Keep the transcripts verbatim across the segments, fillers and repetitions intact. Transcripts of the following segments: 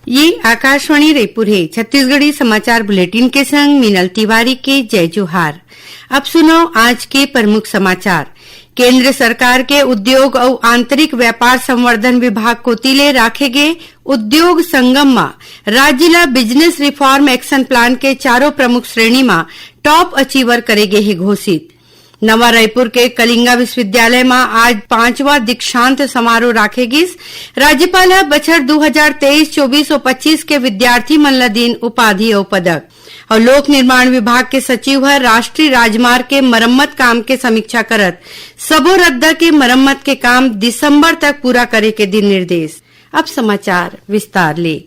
ये आकाशवाणी रायपुर हे। छत्तीसगढ़ी समाचार बुलेटिन के संग मीनल तिवारी के जय जोहार। अब सुनव आज के प्रमुख समाचार। केंद्र सरकार के उद्योग अउ आंतरिक व्यापार संवर्धन विभाग कोति ले राखे गे उद्योग संगम म राज्य ल बिजनेस रिफॉर्म एक्शन प्लान के चारों प्रमुख श्रेणी म टॉप अचीवर करे गे हे घोषित। नवा रायपुर के कलिंगा विश्वविद्यालय म आज पांचवा दीक्षांत समारोह राखे गिस। राज्यपाल ह बछर दू हजार तेईस चौबीस अउ पच्चीस के विद्यार्थी मन ल दीन उपाधि अउ पदक। अउ लोक निर्माण विभाग के सचिव ह राष्ट्रीय राजमार्ग के मरम्मत काम के समीक्षा करत सबो रद्दा के मरम्मत के काम दिसंबर तक पूरा करे के दीन निर्देश। अब समाचार विस्तार ले।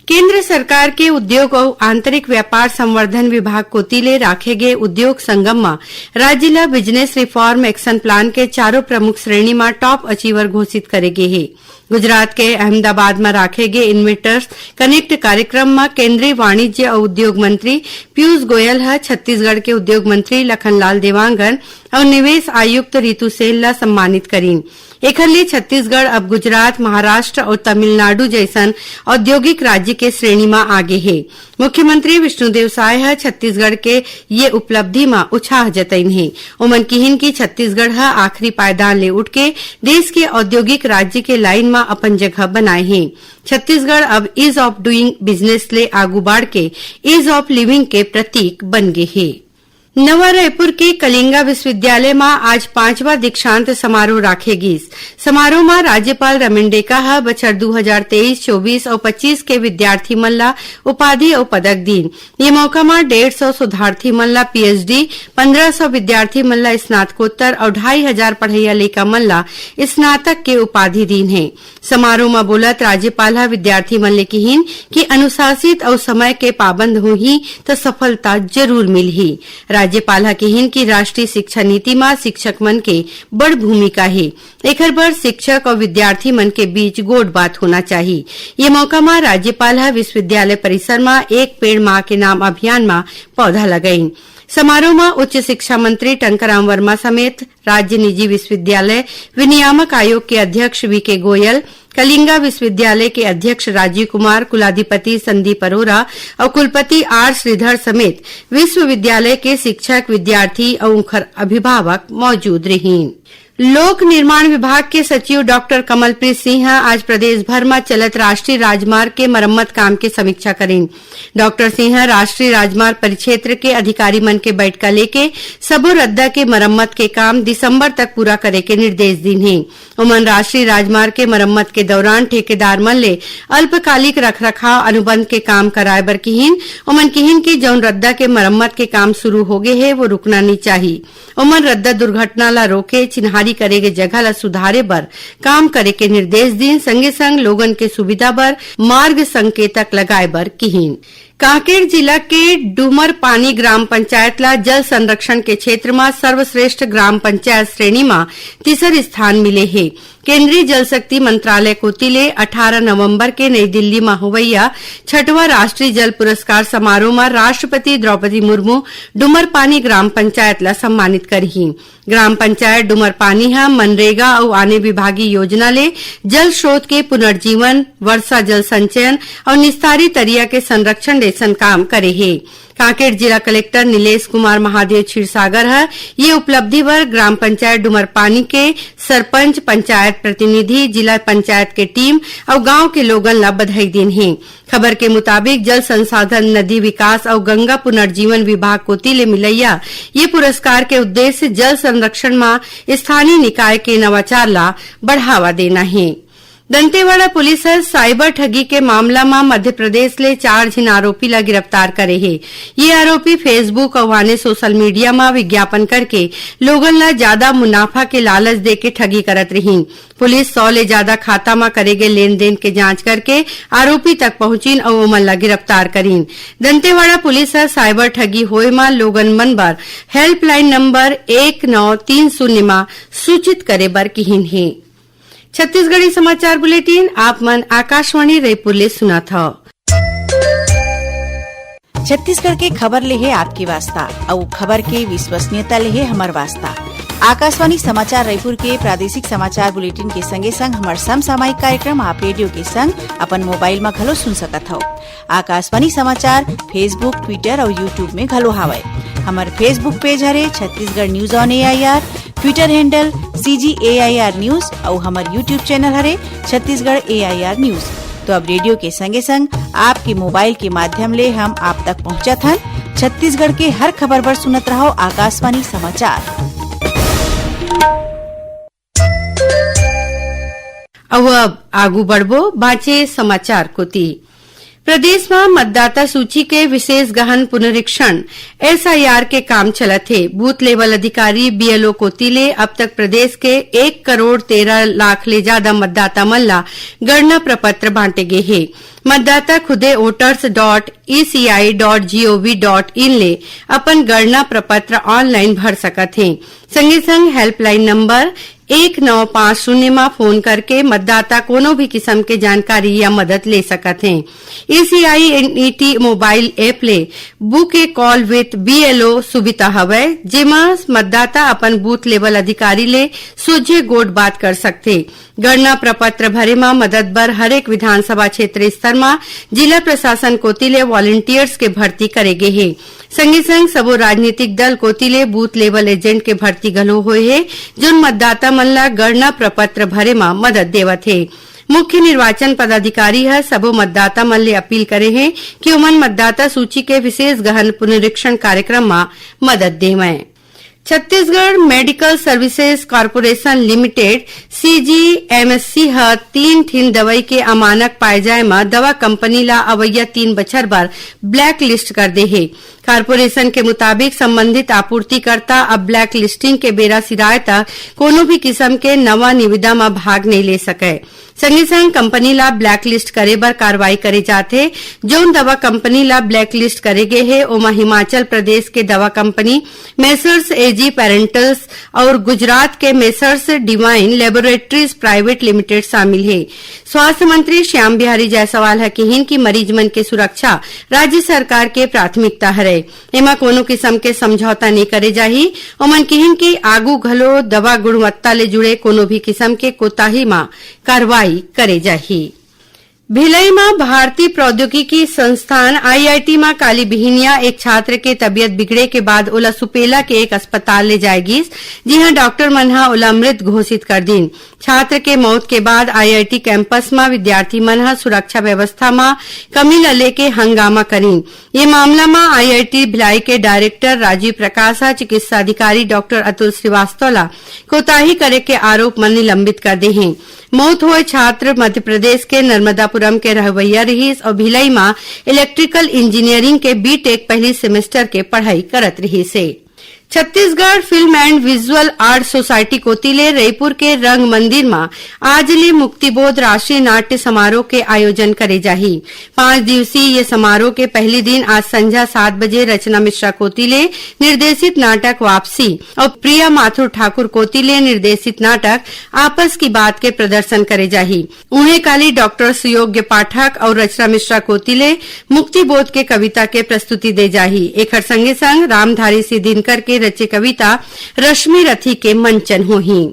केंद्र सरकार के उद्योग अउ आंतरिक व्यापार संवर्धन विभाग कोति ले राखे गे उद्योग संगम म राज्य ल बिजनेस रिफॉर्म एक्शन प्लान के चारों प्रमुख श्रेणी म टॉप अचीवर घोषित करे गे हे। गुजरात के अहमदाबाद म राखे गे इन्वेस्टर्स कनेक्ट कार्यक्रम म केंद्रीय वाणिज्य अउ उद्योग मंत्री पीयूष गोयल ह छत्तीसगढ़ के उद्योग मंत्री लखनलाल देवांगन अउ निवेश आयुक्त रितु सेन ल सम्मानित करीन। एखर ले छत्तीसगढ़ अब गुजरात, महाराष्ट्र अउ तमिलनाडु जइसन औद्योगिक राज्य के श्रेणी म आगे हे। मुख्यमंत्री विष्णुदेव साय ह छत्तीसगढ़ के ये उपलब्धि म उछाह जतइन हे। ओमन किहिन कि छत्तीसगढ़ ह आखिरी पायदान ले उठके देश के औद्योगिक राज्य के लाइन म अपन जगह बनाए हे। छत्तीसगढ़ अब ईज ऑफ डूइंग बिजनेस ले आगू बाढ़ के ईज ऑफ लिविंग के प्रतीक बन गे हे। नवा रायपुर के कलिंगा विश्वविद्यालय म आज पांचवा दीक्षांत समारोह राखे गिस। समारोह म राज्यपाल रमेन डेका ह बछर दू हजार तेईस चौबीस अउ पच्चीस के विद्यार्थी मन ल उपाधि अउ पदक दीन। ये मौका म डेढ़ सौ शोधार्थी मन ल पीएचडी, पंद्रह सौ विद्यार्थी मन ल स्नातकोत्तर अउ ढाई हजार पढ़इया लइका मन ल स्नातक के उपाधि दीन हे। समारोह म बोलत राज्यपाल ह विद्यार्थी मन ले किहिन कि अनुशासित अउ समय के पाबंद होही त सफलता जरूर मिलही। राज्यपाल ह किहिन कि राष्ट्रीय शिक्षा नीति म शिक्षक मन के बड़ भूमिका हे। एखर बर शिक्षक अउ विद्यार्थी मन के बीच गोठ बात होना चाही। ये मौका म राज्यपाल ह विश्वविद्यालय परिसर म एक पेड़ मां के नाम अभियान म पौधा लगाइन। समारोह म उच्च शिक्षा मंत्री टंकाराम वर्मा समेत राज्य निजी विश्वविद्यालय विनियामक आयोग के अध्यक्ष वीके गोयल, कलिंगा विश्वविद्यालय के अध्यक्ष राजीव कुमार, कुलाधिपति संदीप अरोरा अउ कुलपति आर श्रीधर समेत विश्वविद्यालय के शिक्षक, विद्यार्थी अउ उंखर अभिभावक मौजूद रहिन। लोक निर्माण विभाग के सचिव डॉक्टर कमलप्रीत सिंह ह आज प्रदेश भर म चलत राष्ट्रीय राजमार्ग के मरम्मत काम के समीक्षा करिन। डॉक्टर सिंह ह राष्ट्रीय राजमार्ग परिक्षेत्र के अधिकारी मन के बैठका लेके सबो रद्दा के मरम्मत के काम दिसंबर तक पूरा करे के निर्देश दीन हे। ओमन राष्ट्रीय राजमार्ग के मरम्मत के दौरान ठेकेदार मन ले अल्पकालिक रखरखाव अनुबंध के काम कराए बर किहिन। ओमन किहिन कि जउन रद्दा के मरम्मत के काम शुरू होगे हे, वो रुकना नी चाही। ओमन रद्दा दुर्घटना ला रोके, चिन्हारी करे के जगह ला सुधारे बर काम करे के निर्देश दीन, संगे संग लोगन के सुविधा बर मार्ग संकेतक लगाए बर किहिन। कांकेर जिला के डूमरपानी ग्राम पंचायत ला जल संरक्षण के क्षेत्र म सर्वश्रेष्ठ ग्राम पंचायत श्रेणी म तीसर स्थान मिले हे। केंद्रीय जल शक्ति मंत्रालय कोति ले अठारह नवंबर के नई दिल्ली म होवइया छठवां राष्ट्रीय जल पुरस्कार समारोह म राष्ट्रपति द्रौपदी मुर्मू डूमरपानी ग्राम पंचायत ला सम्मानित करही। ग्राम पंचायत डूमरपानी ह मनरेगा अउ आने विभागीय योजना ले जल स्रोत के पुनर्जीवन, वर्षा जल संचयन अउ निस्तारी तरिया के संरक्षण जइसन काम करे हे। कांकेर जिला कलेक्टर नीलेश कुमार महादेव क्षीरसागर ह ये उपलब्धि बर ग्राम पंचायत डूमरपानी के सरपंच, पंचायत प्रतिनिधि, जिला पंचायत के टीम अउ गांव के लोगन ला बधाई दीन हे। खबर के मुताबिक, जल संसाधन, नदी विकास अउ गंगा पुनर्जीवन विभाग कोति ले मिलइया ये पुरस्कार के उद्देश्य जल संरक्षण म स्थानीय निकाय के नवाचार ला बढ़ावा देना हे। दंतेवाड़ा पुलिस ह साइबर ठगी के मामला म मध्य प्रदेश ले चार झिन आरोपी ला गिरफ्तार करे हे। ये आरोपी Facebook अउ आने सोशल मीडिया म विज्ञापन करके लोगन ला जादा मुनाफा के लालच देके ठगी करत रिहिन। पुलिस सौ ले जादा खाता म करे गे लेन देन के जांच करके आरोपी तक पहुंचिन अउ ओमन ला गिरफ्तार करिन। दंतेवाड़ा पुलिस ह साइबर ठगी होए म लोगन मन बर हेल्पलाइन नंबर एक नौ तीन शून्य म सूचित करे बर किहिन हे। छत्तीसगढ़ी समाचार बुलेटिन आप मन आकाशवाणी रायपुर ले सुनत हव। छत्तीसगढ़ के खबर ले हे आपके वास्ता, अउ खबर के विश्वसनीयता ले हे हमर वास्ता। आकाशवाणी समाचार रायपुर के प्रादेशिक समाचार बुलेटिन के संगे संग हमर समसामयिक कार्यक्रम आप रेडियो के संग अपन मोबाइल म घलो सुन सकत हव। आकाशवाणी समाचार Facebook, Twitter अउ YouTube में घलो हावय। हमर Facebook पेज हरे Chhattisgarh news on AIR, Twitter handle CG AIR news अउ हमर YouTube चैनल हरे छत्तीसगढ़ एआईआर न्यूज। तो अब रेडियो के संगे संग आपके मोबाइल के माध्यम ले हम आप तक पहुंचत हन। छत्तीसगढ़ के हर खबर बर सुनत रहव आकाशवाणी समाचार। अउ अब आगू बढ़बो बांचे समाचार कोति। प्रदेश म मतदाता सूची के विशेष गहन पुनरीक्षण, एसआईआर, के काम चलत हे। बूथ लेवल अधिकारी, बीएलओ, कोति ले अब तक प्रदेश के एक करोड़ तेरह लाख ले जादा मतदाता मन ला गणना प्रपत्र बांटे गे हे। मतदाता खुदे voters dot ecii dot gov dot in ले अपन गणना प्रपत्र ऑनलाइन भर सकत हे। संगे संग हेल्पलाइन नंबर एक नौ पाँच शून्य म फोन करके मतदाता कोनो भी किसम के जानकारी या मदद ले सकत हे। ईसीआई एनईटी मोबाइल ऐप ले book A call with BLO सुविधा हवय, जेमा मतदाता अपन बूथ लेवल अधिकारी ले सोझे गोठ बात कर सकथे। गणना प्रपत्र भरे म मदद बर हरेक विधानसभा क्षेत्र स्तर म जिला प्रशासन कोति ले वॉलंटियर्स के भर्ती करे गे हे। संगे संग सबो राजनीतिक दल कोति ले बूथ लेवल एजेंट के भर्ती घलो होए हे, जोन मतदाता मन ल गणना प्रपत्र भरे म मदद देवत हे। मुख्य निर्वाचन पदाधिकारी ह सबो मतदाता मन ले अपील करे हे कि ओमन मतदाता सूची के विशेष गहन पुनरीक्षण कार्यक्रम म मदद देवंय। Chhattisgarh medical services corporation limited, CGMSC, ह तीन ठिन दवाई के अमानक पाए जाए म दवा कंपनी ला अवइया तीन बछर बर ब्लैक लिस्ट कर दे हे। कॉरपोरेशन के मुताबिक, संबंधित आपूर्तिकर्ता अब ब्लैक लिस्टिंग के बेरा सिराए तक कोनो भी किसम के नवा निविदा म भाग नइ ले सकय। संगे संग कंपनी ला ब्लैक लिस्ट करे बर कार्रवाई करे जाथे। जउन दवा कंपनी ला ब्लैक लिस्ट करे गे हे, ओमा हिमाचल प्रदेश के दवा कंपनी मेसर्स एजी पैरेंटल्स अउ गुजरात के messrs divine laboratories private limited शामिल हे। स्वास्थ्य मंत्री श्याम बिहारी जायसवाल ह किहिन कि मरीज मन के सुरक्षा राज्य सरकार के प्राथमिकता हरय, एमा कोनो किसम के समझौता नइ करे जाही। ओमन किहिन कि आगू घलो दवा गुणवत्ता ले जुड़े कोनो भी किसम के कोताही म कार्रवाई करे जाही। भिलई म भारतीय प्रौद्योगिकी संस्थान, आईआईटी, म काली बिहिनिया एक छात्र के तबियत बिगड़े के बाद ओला सुपेला के एक अस्पताल ले जाए गिस, जिहां डॉक्टर मन ह ओला मृत घोषित कर दीन। छात्र के मौत के बाद आईआईटी कैंपस म विद्यार्थी मन ह सुरक्षा व्यवस्था म कमी ल लेके हंगामा करीन। ये मामला म आईआईटी भिलाई के डायरेक्टर राजीव प्रकाश ह चिकित्सा अधिकारी डॉक्टर अतुल श्रीवास्तव ला कोताही करे के आरोप म निलंबित कर दे हे। मौत होए छात्र मध्य प्रदेश के नर्मदापुरम के रहवैया रिहिस अउ भिलई म इलेक्ट्रिकल इंजीनियरिंग के बीटेक पहली सेमेस्टर के पढ़ाई करत रिहिस हे। Chhattisgarh film and visual art society कोति ले रईपुर के रंग मंदिर म आज ले मुक्तिबोध राष्ट्रीय नाट्य समारोह के आयोजन करे जाही। पांच दिवसीय ये समारोह के पहली दिन आज संझा सात बजे रचना मिश्रा कोति ले निर्देशित नाटक वापसी अउ प्रिया माथुर ठाकुर कोति ले निर्देशित नाटक आपस की बात के प्रदर्शन करे जाही। उहें, काली डॉक्टर सुयोग्य पाठक अउ रचना मिश्रा कोति ले मुक्तिबोध के कविता के प्रस्तुति दे जाही। एखर संगे संग रामधारी सिंह दिनकर के रचे कविता रश्मि रथी के मंचन होही।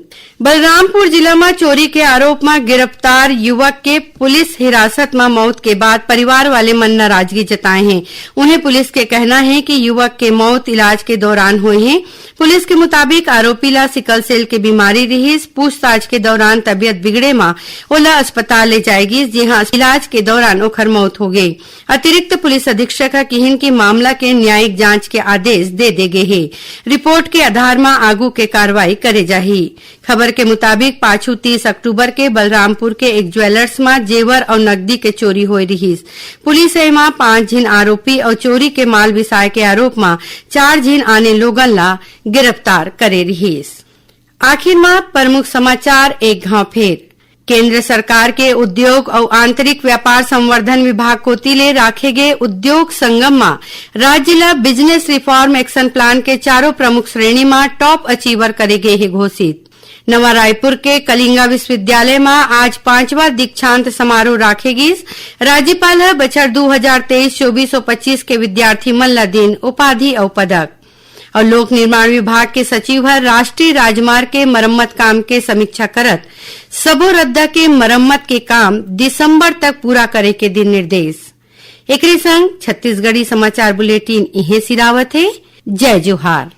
बलरामपुर जिला म चोरी के आरोप म गिरफ्तार युवक के पुलिस हिरासत म मौत के बाद परिवार वाले मन नाराजगी जताए हें। उहें, पुलिस के कहना हे कि युवक के मौत इलाज के दौरान होए हे। पुलिस के मुताबिक, आरोपी ला सिकल सेल के बीमारी रिहिस। पूछताछ के दौरान तबियत बिगड़े म ओला अस्पताल ले जाए गिस, जिहां इलाज के दौरान ओखर मौत हो गे। अतिरिक्त पुलिस अधीक्षक ह किहिन कि मामला के न्यायिक जांच के आदेश दे दे गे हे। रिपोर्ट के आधार म आगू के कार्रवाई करे जाही। खबर के मुताबिक, पाछू तीस अक्टूबर के बलरामपुर के एक ज्वेलर्स म जेवर अउ नकदी के चोरी होए रिहिस। पुलिस ह एमा पांच झिन आरोपी अउ चोरी के माल बिसाए के आरोप म चार झिन आने लोगन ला गिरफ्तार करे रिहिस। आखिर म प्रमुख समाचार एक घांव फेर। केंद्र सरकार के उद्योग अउ आंतरिक व्यापार संवर्धन विभाग कोति ले राखे गे उद्योग संगम म राज्य ल बिजनेस रिफॉर्म एक्शन प्लान के चारों प्रमुख श्रेणी म टॉप अचीवर करे गे हे घोषित। नवा रायपुर के कलिंगा विश्वविद्यालय म आज पांचवा दीक्षांत समारोह राखे गिस। राज्यपाल ह बछर दू हजार तेईस चौबीस अउ पच्चीस के विद्यार्थी मन ल दिन उपाधि अउ पदक। अउ लोक निर्माण विभाग के सचिव ह राष्ट्रीय राजमार्ग के मरम्मत काम के समीक्षा करत सबो रद्दा के मरम्मत के काम दिसंबर तक पूरा करे के दिन निर्देश। एकरे संग छत्तीसगढ़ी समाचार बुलेटिन इहें सिरावत हे। जय जोहार।